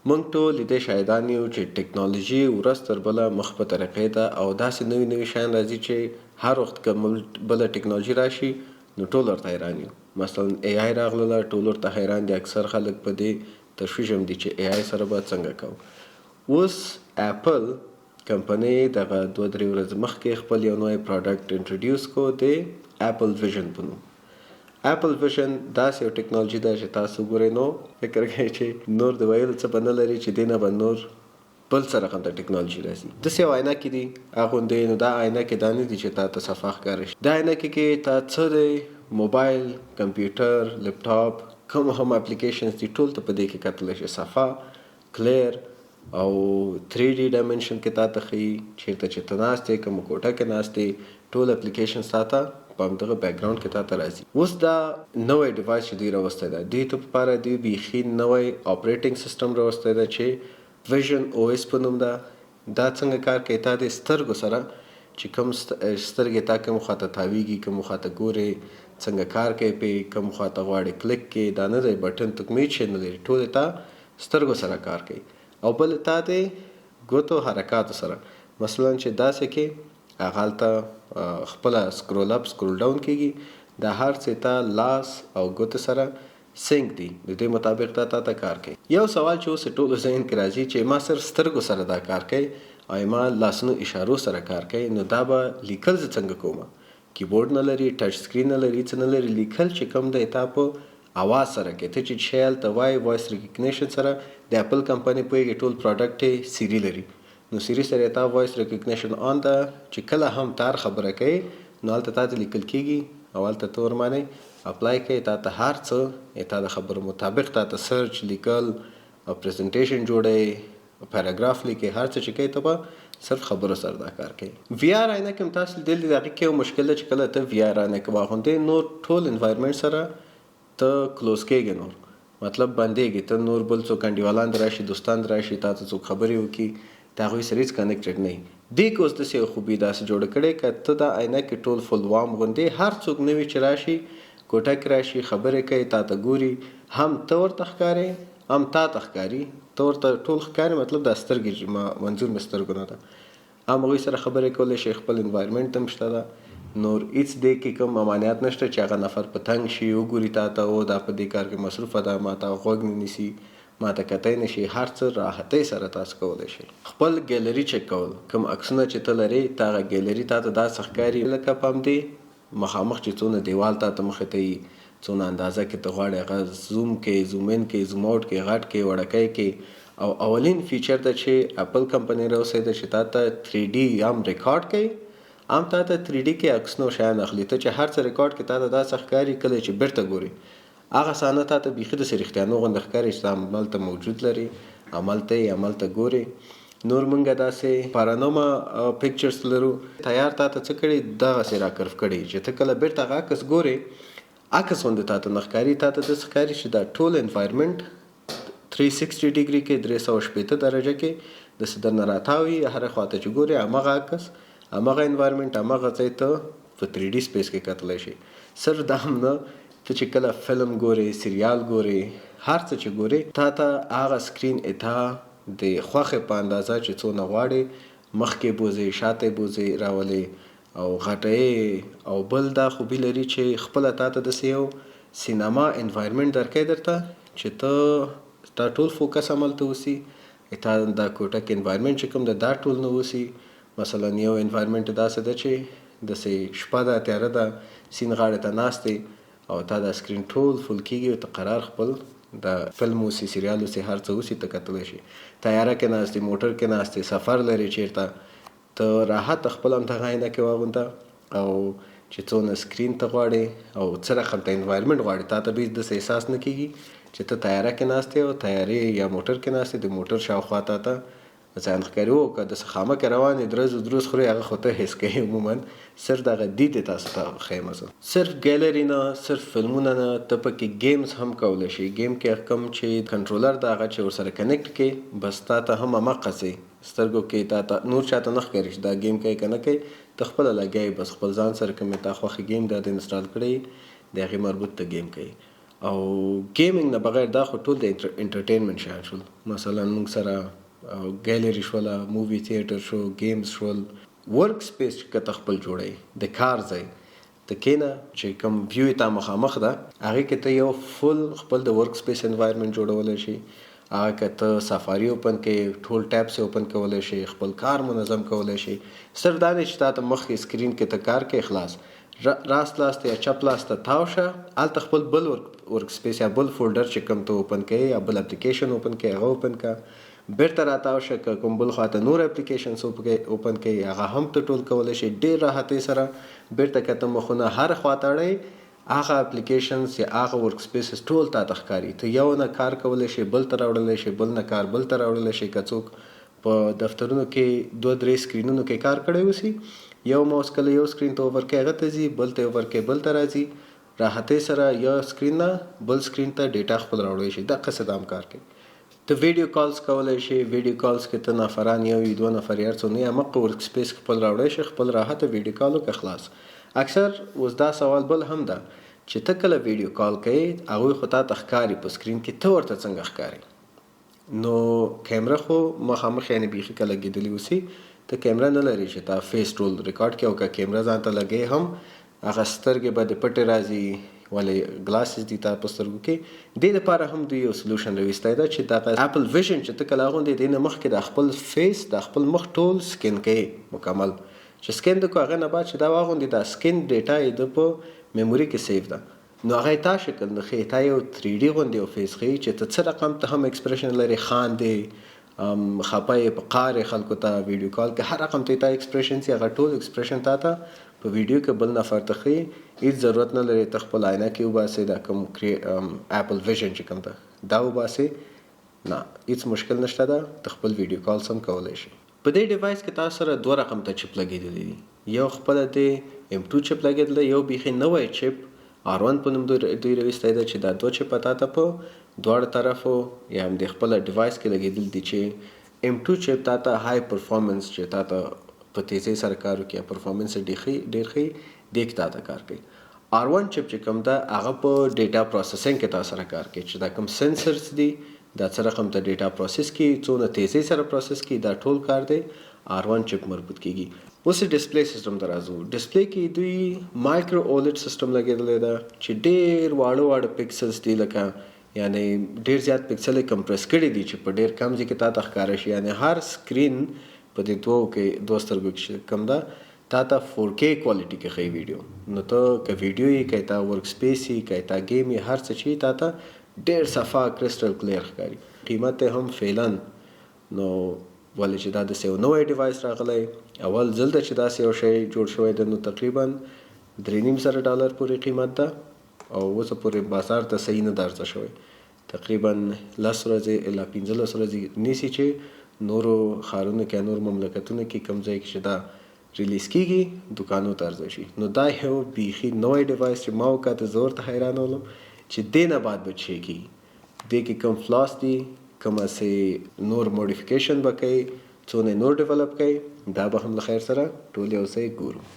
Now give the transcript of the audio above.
موږ ټول د دې شاهدان یو چې ټکنالوژي ورځ تر بله مخ په ترقۍ ده او داسې نوي نوي شیان راځي چې هر وخت که بله ټکنالوژي راشي نو ټول ورته حیران یو. مثلا ای آی راغلله، ټول ورته حیران دي، اکثر خلک په دې تشویش هم دي چې ای آی سره به څنګه کوو. اوس اپل کمپنۍ دغه 2-3 ورځې مخکې خپل یو نوی پروډکټ انټروډیوس کو د اپل ویژن په نوم. اپل ویژن داسې یو ټکنالوژي ده چې تاسو ګورئ نو فکر کوئ چې نور د ویلو څه به نه لري چې دې نه به نور بل څه رقم ته ټکنالوژي راځي. داسې یو عینکې دي اغوندې، نو دا عینکې دا نه دي چې تا ته صفا ښکاره شي. دا عینکې کې تا څه دی موبایل، کمپیوټر، لپټاپ، کوم هم اپلیکیشنز دي ټول ته په دې کې کتلی شي، صفا کلیر او 3D ډایمنشن کې تا ته ښیي چېرته چې ته ناست یې، کومه کوټه کې ناست یې، ټول اپلیکیشنز تا ته په همدغه بیکګراوند کې تا ته راځي. اوس دا نوی ډیوایس چې دوی راوستی ده، دوی ته پاره دوی بیخي نوی اپریټینګ سیستم راوستی ده چې ویژن او اس په نوم ده. دا څنګه کار کوي؟ تا د سترګو سره چې کوم سترګې تا کوم خواته تاویږي، کوم خواته ګورې، څنګه کار کوي، پې کوم خواته غواړې کلیک کې، دا نه دی بټن تکمې چې نه لري، ټول تا سترګو سره کار کوي. او بل تا د ګوتو حرکاتو سره، مثلا چې داسې کې هغه هلته خپله سکرول اپ سکرول ډاون کېږي، دا هر څه تا لاس او ګوتو سره سینک دي، د دې مطابق دا تا ته کار کوي. یو سوال چې اوس ټولو ذهن کې راځي چې ما صرف سترګو سره دا کار کوي او ما لاسونو اشارو سره کار کوي، نو دا به لیکل زه څنګه کوم؟ کیبورډ نه لري، ټچ سکرین نه لري، څه نه لري، لیکل چې کوم دی تا په اواز سره کوي. ته چې شی هلته وایې وایس ریکګنیشن سره د اپل کمپنۍ پوهېږي ټول پروډکټ یې سیري لري، نو سیري سره تا وایس ریکګنیشن آن ده چې کله هم تار خبره کوي نو هلته تا ته لیکل کېږي او هلته ته ورباندې اپلای کوي، تا ته هر څه تا د خبرو مطابق تا ته سرچ، لیکل او پریزنټیشن جوړوي، پاراګراف لیکي، هر څه چې کوي ته به صرف خبرو سره دا کار کوي. وي آر عینکې هم تاسو لیدلي دي، هغې کې یو مشکل دی چې کله ته وي آر عینکې واغوندې نور ټول انوایرمنټ سره ته کلوز کېږې، نور مطلب بندېږې ته، نور بل څوک انډیوالان در راشي، دوستان در راشي، تا ته څوک خبرې وکړي، ته هغوی سره هېڅ کنیکټډ نه یې. دې کې اوس داسې یو خوبي داسې جوړه کړې که ته دا عینکې ټول فل وام غوندې هر څوک نوي چې راشي کوټه کې راشي خبرې کوي، تا ته ګوري، هم ته ورته ښکارې هم تا ته ښکاري، ته ورته ټول ښکارې، مطلب دا سترګې چې ما منظور مې سترګو نه ده، هم هغوی سره خبرې کولی شي، خپل انوایرمنټ هم شته ده. نور هېڅ دې کې کوم ممانعت نشته چې هغه نفر په تنګ شي وګوري تا ته، او دا په دې کار کې مصروفه ده، ما ته غوږ نه نیسي، ما ته کتی نه شي، هر څه راحتۍ سره تاسو کولی شئ. خپل ګیلري چک کول، کوم عکسونه چې ته لرې تا هغه ګیلري تا ته داسې ښکاري لکه په همدې مخامخ چې څونه دیوال تا ته مخې ته وي، څونه اندازه کې ته غواړې هغه زوم کې، زوم ان کې، زوم اوټ کې، غټ کې، وړکی کې. او اولین فیچر ده چې اپل کمپنۍ راوستی ده چې تا ته 3D هم ریکارډ کوي، هم تا ته 3D کې عکسونه او شیان اخلي. ته چې هر څه ریکارډ کې تا ته داسې ښکاري کله چې بیرته ګورې هغه صحنه تا ته بیخي داسې رښتیانو غوندې ښکاري چې ته هملته موجود لرې، هملته یې، هملته ګورې. نور مونږ داسې پارانوما پکچرز لرو، تیار تا ته څه کړي دغسې را کرف کړي چې ته کله بیرته هغه عکس ګورې عکس غوندې تا ته نه ښکاري، تا ته داسې ښکاري چې دا ټول انوایرمنټ 360 ډیګري کې 360 درجه کې داسې درنه راتاوي، هرې خوا ته چې ګورې هماغه عکس، هماغه انوایرمنټ، هماغه ځای ته په 3D سپیس کې کتلی شي. صرف دا هم نه، ته چې کله فلم ګورې، سریال ګورې، هر څه چې ګورې تا ته هغه سکرین اتا د خوښې په اندازه چې څونه غواړې مخکې بوځې، شاته یې بوځې، راولې او غټه یې. او بل دا خوبي لري چې خپله تا ته داسې یو سینما انوایرمنټ درکوي درته چې ته تا ټول فوکس هملته اوسي، تا دا کوټه کې انوایرمنټ چې کوم ده دا ټول نه اوسي. مثلا یو انوایرمنټ داسې ده چې داسې شپه ده، تیاره ده، سیند غاړې ته ناست یې او تا دا سکرین ټول فل کېږي او ته قرار خپل د فلم اوسي، سریال اوسي، هر څه اوسي، ته کتلی شي. طیاره کې ناست یې، موټر کې ناست یې، سفر لرې چېرته، ته راحت خپل همدغه عینکې واغونده او چې څونه سکرین ته غواړې او څه رقم ته انوایرمنټ غواړې، تا ته به هېڅ داسې احساس نه کېږي چې ته طیاره کې ناست یې او طیارې یا موټر کې ناست یې، د موټر شاوخوا تا ته ځان ښکاري. هو که داسې خامه کې روان یې، درز و دروز خورې، هغه خو ته حس کوې عموماً، صرف دغه دید یې تاسو ته ښیم زه. صرف ګیلري نه، صرف فلمونه نه، ته پکې ګیمز هم کولی شې. ګیم کې کوم چې کنټرولر ده هغه چې ورسره کنیکټ کې، بس تا ته هم هماغسې سترګو کې تا ته نور چاته نه ښکاري چې دا ګیم کوي که نه کوي، ته خپله لګیا یې، بس خپل ځان سره کوم تا خوښې ګیم دا د انسټال کړی د هغې مربوط ته ګیم کوي. او ګیمینګ نه بغیر دا خو ټول د انټرټینمنټ شیان شول. مثلا موږ سره ګیلری شوله، مووي تھیټر شو، ګیمز شول. ورک سپیس چې که ته خپل جوړوي د کار ځای ته کینه، چې کوم ویو تا مخامخ ده، هغې کې ته یو فل خپل د ورک سپیس انوایرمنټ جوړولی شي. هغه که ته سفاری اوپن کې، ټول ټیبس اوپن کولی شي، خپل کار منظم کولی شي. صرف دا دی چې تا ته مخکې سکرین کې ته کار کوې، خلاص، راست لاس ته یا چپ لاس ته تاو شه، هلته خپل بل ورک سپیس یا بل فولډر چې کوم ته اوپن کوې یا بل اپلیکیشن اوپن کوې، هغه اوپن کا. بیرته راتاو شه، که کوم بل خواته نور اپلیکیشنز اوپن کوي، هغه هم ته ټول کولی شي ډیر راحتۍ سره. بیرته که ته مخونه هر خواته اړوې، هغه اپلیکیشنز یا هغه ورک سپیسز ټول تا ته ښکاري. ته یو نه کار کولی شي بل ته راوړلی شي، بل نه کار بل ته راوړلی شي. که څوک په دفترونو کې دوه درې سکرینونو کې کار کړی اوسي، یو ماوس کله یو سکرین ته اوور کوي هغه ته ځي، بل ته اوور کوي بل ته راځي، راحتۍ سره یو سکرین نه بل سکرین ته ډیټا خپل راوړی شي. دقسې دا هم کار کوي. ته ویډیو کالز کولی شي. ویډیو کالز کې ته نفران یو وي، دوه نفر، هر څو نه، همغه ورک سپیس خپل راوړی شي، خپل راحته ویډیو کال وکړه، خلاص. اکثر اوس دا سوال بل هم ده چې ته کله ویډیو کال کوې، هغوی خو تا ته ښکاري په سکرین کې، ته ورته څنګه ښکاري؟ نو کیمره خو مخامخ یعنې بیخي که لګېدلې اوسي، ته کیمره نه لرې چې تا فیس ټول ریکارډ کړي، او که کیمره ځان ته لګې هم، هغه سترګې به دې پټې راځي، ولې ګلاسز دي تا په سترګو کې. دې لپاره هم دوی یو سولوشن راویستی ده چې دغه اپل ویژن چې ته کله اغوندې، دې نه مخکې د خپل فیس، د خپل مخ ټول سکین کوي مکمل. چې سکین د کو، هغه نه بعد چې دا واغوندې، دا سکین ډیټا یې د په میموري کې سیو ده، نو هغه تا شکل نه ښیي، تا یو 3D غوندې یو فیس ښیي چې ته څه رقم ته هم ایکسپریشن لرې، خاندې، خپه یې، په قار یې، خلکو ته ویډیو کال کې هر رقم ته تا ایکسپریشن سي، هغه ټول ایکسپریشن تا ته په ویډیو کې بل نفر ته ښیي. هیڅ ضرورت نه لري ته خپل عینکې وباسې، دا کوم اپل ویژن چې کوم ده دا وباسې، نه، هیڅ مشکل نشته ده، ته خپل ویډیو کال سم کولی شي. په دې ډیوایس کې تاسو سره دوه رقم ته چپ لګېدلي دي. یو خپله دی ایم 2 چپ لګېدلی، یو بیخي نوی چپ آر 1 په نوم دوی راویستی دی، چې دا دوه چپه تا ته په دواړو طرفو یا هم د خپله ډیوایس کې لګېدل دي. چې ایم 2 چپ تا ته های پرفارمنس، چې تا ته په تیزۍ سره کار وکړي، پرفارمنس یې ډېر ښه دې کې تا ته کار کوي. آر 1 چپ چې کوم ده، هغه په ډیټا پروسیسینګ کې تا سره کار کوي، چې دا کوم سنسرز دي، دا څه رقم ته ډیټا پروسس کړي، څونه تیزۍ سره پروسس کړي، دا ټول کار دی آر 1 چپ مربوط کیږي. اوس ډیسپلی سیستم ته راځو. ډیسپلی کې دوی مایکرو اولډ سیستم لګېدلی ده چې ډېر واړه واړه پکسلز دي، لکه یعنی ډېر زیات پکسل یې کمپریس کړي دي چې په ډېر کم ځای کې تا ته ښکاره شي. یعنی هر سکرین په دې دوو کې، دوه سترګو کې چې کوم ده، تا ته 4K کوالټي کې ښیي ویډیو. نو ته که ویډیو یې، که تا ورک سپیس یې، که تا ګیم یې، هر څه چې تا ته ډېر صفا کرسټل کلیر ښکاري. قیمت یې هم فعلا نو ولې چې دا داسې یو نوی ډیوایس راغلی، اول ځل ده چې داسې یو شی جوړ شوی دی، نو تقریبا $3,500 پورې قیمت ده او اوسه پورې بازار ته صحیح نه ده عرضه شوی. تقریبا 10 ورځې الی 15 ورځې نیسي چې نورو ښارونو کې، نورو مملکتونو کې کوم ځای کې چې دا ریلیز کیږي، دوکانو ته عرضه شي. نو دا یو بیخي نوی ډیوایس چې ما وکاته، زه ورته حیران ولم چې دې نه بعد به څه کیږي، دې کې کوم فلاس دي، کوم هسې نور موډیفیکیشن به کوي، څونه نور ډیولپ کوي، دا به هم له خیر سره ټول یو ځای ګورو.